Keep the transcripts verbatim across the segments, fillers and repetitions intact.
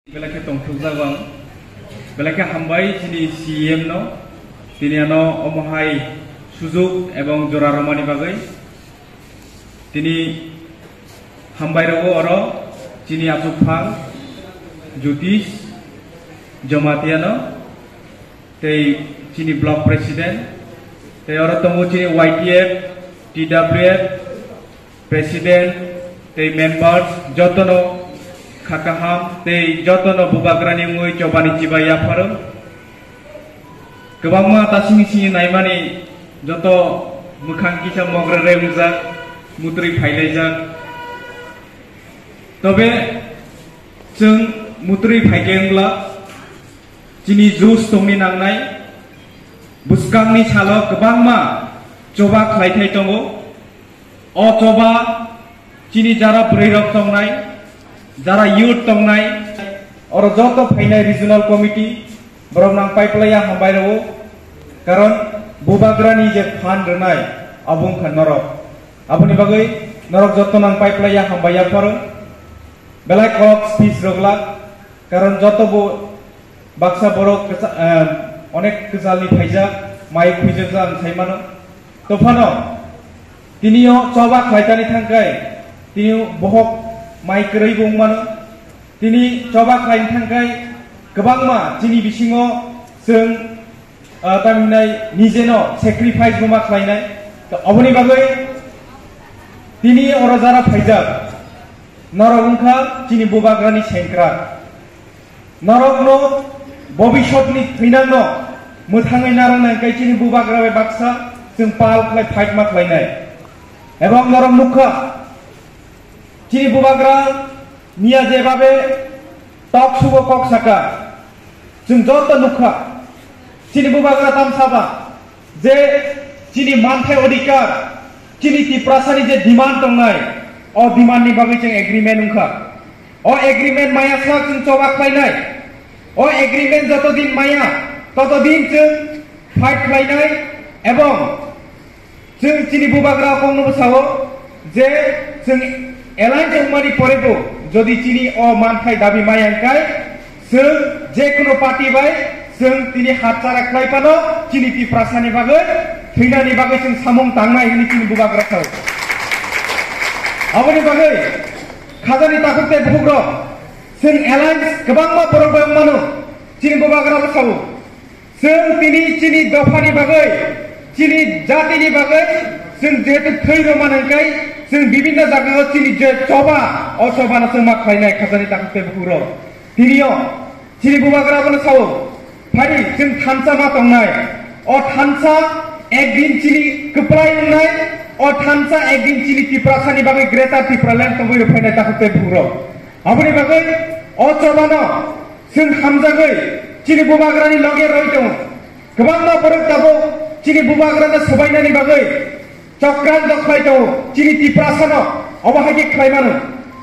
Belai khe tongthokjago ang. Belai khe hambai chini C E M no. Tini ano omo hai sujuk ebong jora romani bagwi. Tini hambai rogo oro chini achukphang Jyotish Jamatia no, tei chini block president, tei oro tongo chini Y T F, T W F, president tei members jotono kha kaham tei jotono bubagrani wngwi chobani chibai yapharo. Kwbangma tasing sini naimani joto mwkhang kisa mogrere wngjak, mutrwi phailaijak. Tobe chwng mutrwi phaikhe wngla chini jus tongni nangnai bwskangni salo kwbangma choba khlaithai tongo. O choba chini jara bwrwi rok tongnai, jara youth tongnai, oro joto phainai regional committee, borok nang paiplaiya hambai rwo, karon bubagrani je phan rwnai abo wngkha norok. Aboni bagwi norok joto nang paiplaiya hambai yapharo, belai kok speech rwglak, karon joto bo baksa borok kwcha-, eh, onek kwchalni phaijak, mai khuijak ang sai mano. To phano, tini o choba khlaitani thangkai, tini bohok mai kwrwi bo wng mano. Tini choba khlaini thangkai kwbangma chini bisingo chwng, ah, tamhinai nijeno sacrifice bo ma khlainai. To aboni bagwi tini oro jara phaijak, norok wngkha chini bubagrani sengkrak. Norokno bobisotni thwinangno mwthangwi narwknai hwnkhe chini bubagra bai baksa chwng pal khlai fight ma khlainai. Ebong norok nukha, chini bubagra miya jebabe tok sugo kok saka, chwng joto nukha, chini bubagra tamsaba je chini manthai odhikar, chini Tiprasani je demand tongnai, o demand ni bagwi chwng agreement wngkha. O agreement maya sak chwng choba khlainai. O agreement joto din maya, toto din chwng fight khlainai, ebong chwng chini bubagra kongno bwsao je chwng alliance wngmani porebo jodi chini o manthai dabi maya wngkai, chwng je kono party bai chwng tini hatchara khlai phano chini Tiprasani bagwi, thwinani bagwi chwng samung tangnai hwnwi chini bubagra sao. Aboni bagwi khajani takhuk tei bukhuk rok, chwng alliance kwbangma borok bai wngmano, chini bubagra bwsao. Chwng tini chini dophani bagwi, chini jatini bagwi, chwng jehetu thwi rwmani hwnkhe, chwng bibinno jagao chini je choba, o chobano chwng ma khlainai khajani takhuk tei bukhuk rok. Tinio chini bubagra bono sao, phari chwng thansa ma tongnai. O thansa ekdin chini kwplai wngnai, o thansa ekdin chini Tiprasani bagwi Greater Tipraland tongwi rwphainai takhuk tei bukhuk rok. Aboni bagwi o chobano chwng hamjagwi chini bubagrani loge roi tongo. Kwbangma borok tabuk chini bubagrano swbainani bagwi chokran dokhai tongo, chini Tiprasano obo hai khe khlai mano.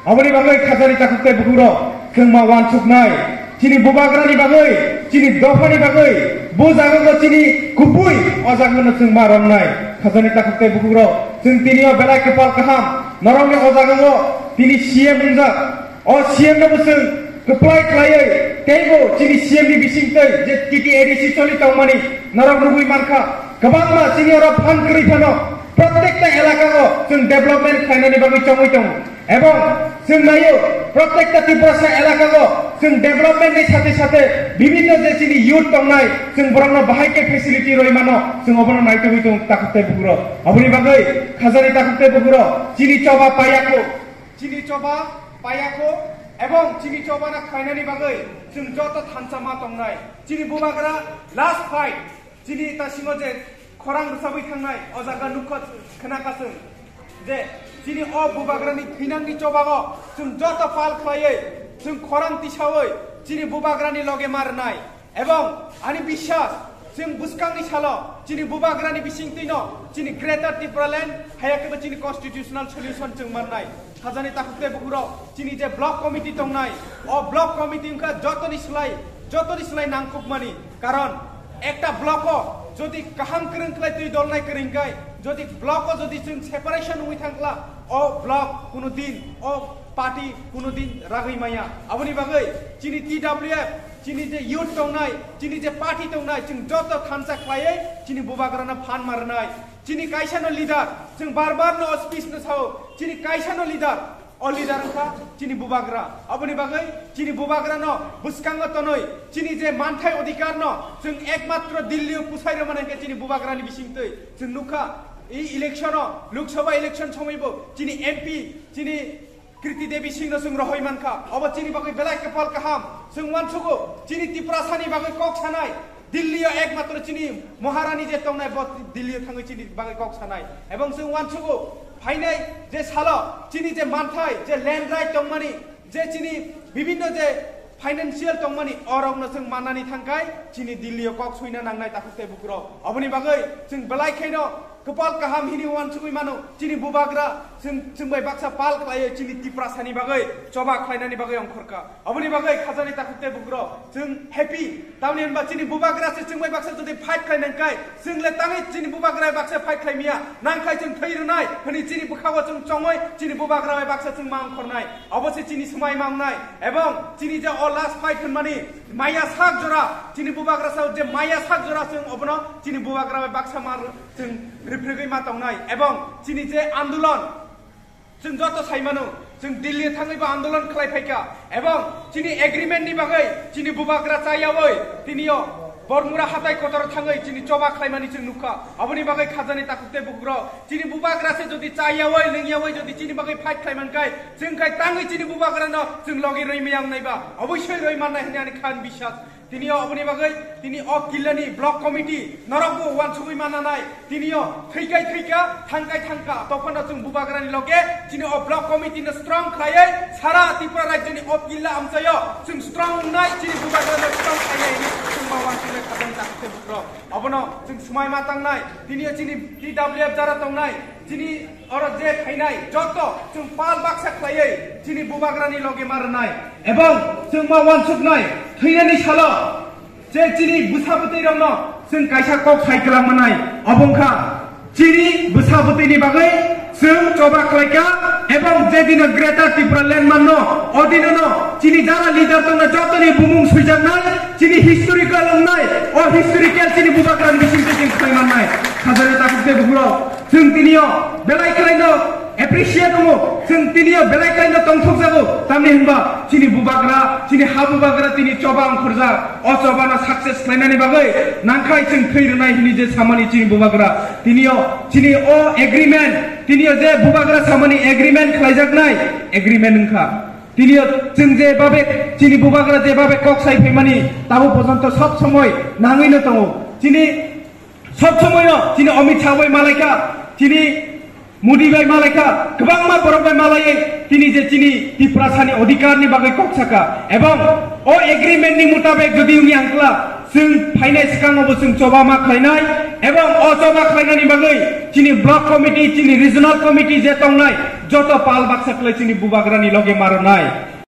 Aboni bagwi khajani takhuk tei bukhuk rok chwng ma wansuknai. Chini bubagrani bagwi, chini dophani bagwi, bo jagao chini kubui o jagano chwng ma romnai. Khajani takhuk tei bukhuk rok chwng tinio belai kwpal kaham, norokni o jagao tini C M wngjak. O C M no bo chwng kwplai khlaiwi teibo chini C M ni bisingtwi je T T A D C choli tongmani norok nugwi mankha. Kwbangma chini oro phan kwrwi phano protekta elakao chwng development khlainani bagwi chongwi tongo. Ebong chwng naio protekta Tiprasa elakao chwng development ni sathe sathe bibinno je chini youth tongnai chwng borokno bahai khe facility rwi mano chwng obono naitugwi tongo takhuk tei bukhuk rok. Aboni bagwi khajani takhuk tei bukhuk rok chini choba paiya kho. Chini choba paiya kho, ebong chini choba na khlainani bagwi chwng joto thansa ma tongnai. Chini bubagra last fight, chini tasingo je khorang rwsabwi thangnai, o jaga nukha khna ka chwng je chini o bubagrani thwinangni chobago chwng joto pal khlaiwi, chwng khorang tisawi chini bubagrani loge ma rwnai. Ebong ani biswas, chwng bwskangni salo chini bubagrani bisingtwino chini Greater Tipraland, haya khe bo chini constitutional solution chwng mannai. Khajani takhuk tei bukhuk rok, chini je block committee tongnai, o block committee wngkha jotoni slai, jotoni slai nangkukmani. Karon ekta block o jodi kaham kwrwng khlai twi dolnai kwrwng kai, jodi block o jodi chwng separation wngwi thangkla, o block kuno din o Party kuno din ragwi maya. Aboni bagwi chini T W F, chini je youth tongnai, chini je party tongnai, chwng joto thansa khlaiwi chini bubagrano phan marnai. Chini kaisano leader, chwng bar bar no speech no sao, chini kaisano leader, o leader wngkha chini bubagra. Aboni bagwi chini bubagrano bwskango tonwi chini je manthai odhikarno chwng ekmatro Delhi o pusai rwmani hwnkhe chini bubagrani bisingtwi chwng nukha. I election o, Lok Sabha election somoi bo chini M P, chini Kriti Devi Singh no chwng rohoi mankha. Obo chini bagwi belai kwpal kaham. Chwng uansugo chini Tiprasani bagwi kok sanai. Delhi o ekmatro chini Maharani je tongnai bo Delhi o thangwi chini bagwi kok sanai. Ebong chwng uansugo phainai je salo chini je manthai je land right tongmani je chini bibinno je financial tongmani orokno chwng mannani thangkai chini Delhi o kok suina nangnai takhuk tei bukurok. Oboni bagwi chwng belai khaino kwpal kaham hini uansugwi mano, chini bubagra, chwng, chwng bai baksa pal khlaiwi chini Tiprasani bagwi choba khlainani bagwi ongkhorkha. Oboni bagwi khajani takhuk tei bukurok, chwng happy. Tamni hwnba chini bubagra se chwng bai baksa jodi fight khlainangkai, chwng le tangwi chini bubagra baksa fight khlaimiya, nangkhai chwng thwi rwnai, hwnwi chini bwkhago chwng chongwi chini bubagra bai baksa chwng ma ongkhornai. Obo se chini swmai ma wngnai, ebong chini je o last fight hwnmani, maya sak jora, chini bubagra sao je maya sak jora chwng obono chini bubagra bai baksa mar chwng riphrigwi ma tongnai, ebong chini je andolon chwng joto sai mano, chwng Delhi thangwi bo andolon khlai phaikha, ebong chini agreement ni bagwi chini bubagra chayawi tinio Bormura hatai kotor thangwi chini choba khlaimani chwng nukha, oboni bagwi khajani takhuk tei bukurok. Chini bubagra se jodi chayawi, lwngyawi jodi chini bagwi fight khlai mankai, chwng khai tangwi chini bubagrano chwng logi rwi maya wngnai ba, oboisoi rwi mannai hwnwi ani khan biswas. Tinio oboni bagwi, tini o killani block committee norokbo uansugwi mananai, tinio thwikai thwika, thangkai thangka, tophano chwng bubagrani loge, chini o block committee no strong khlaiwi, sara Tripura rajyoni o killa amchaio chwng strong wngnai, chini bubagrano strong khlaiwi hwnwi chwng ma uansugwi khajani takhuk tei bukurok. Obono chwng swmai ma tangnai, tinio chini T W F jara tongnai, chini oro je phainai joto chwng pal baksa khlaiwi chini bubagrani loge ma rwnai, ebong chwng ma uansuknai thwinani salo je chini bwsa bwtwi rokno chwng kaisa kok sai kwlang manai, obo wngkha chini bwsa bwtwini bagwi chwng choba khlaikha, ebong je dino Greater Tipraland manno, o dinono chini jara leader tongna jotoni bumung swijaknai, chini historical wngnai, o historical chini bubagrani bisingtwi chwng khlai mannai. Khajani takhuk tei bukurok, chwng tinio belai khlaino appreciate wngo, chwng tinio belai khlaino tongthokjago, tamni hwnba chini bubagra, chini ha bubagra tini choba ongkhorjak, o chobano success khlainani bagwi nangkhai chwng thwi rwnai hwnwi je samani chini bubagra, tinio chini o agreement, tinio je bubagra samani agreement khlaijaknai, agreement wngkha. Tinio chwng je babe chini bubagra je babe kok sai phaimani tabo porjonto sob somoi nangwino tongo. Chini sob somoino chini Amit Shah bai malaikha, chini Modi bai malaikha, kwbangma borok bai malaiwi tini je chini Tiprasani odhikarni bagwi kok saka. Ebong o agreement ni mutabek jodi wngya wngkla, chwng phainai swkango bo chwng choba ma khlainai, ebong o choba khlainani bagwi chini block committee, chini regional committee je tongnai, joto pal baksa khlai chini bubagrani loge ma rwnai.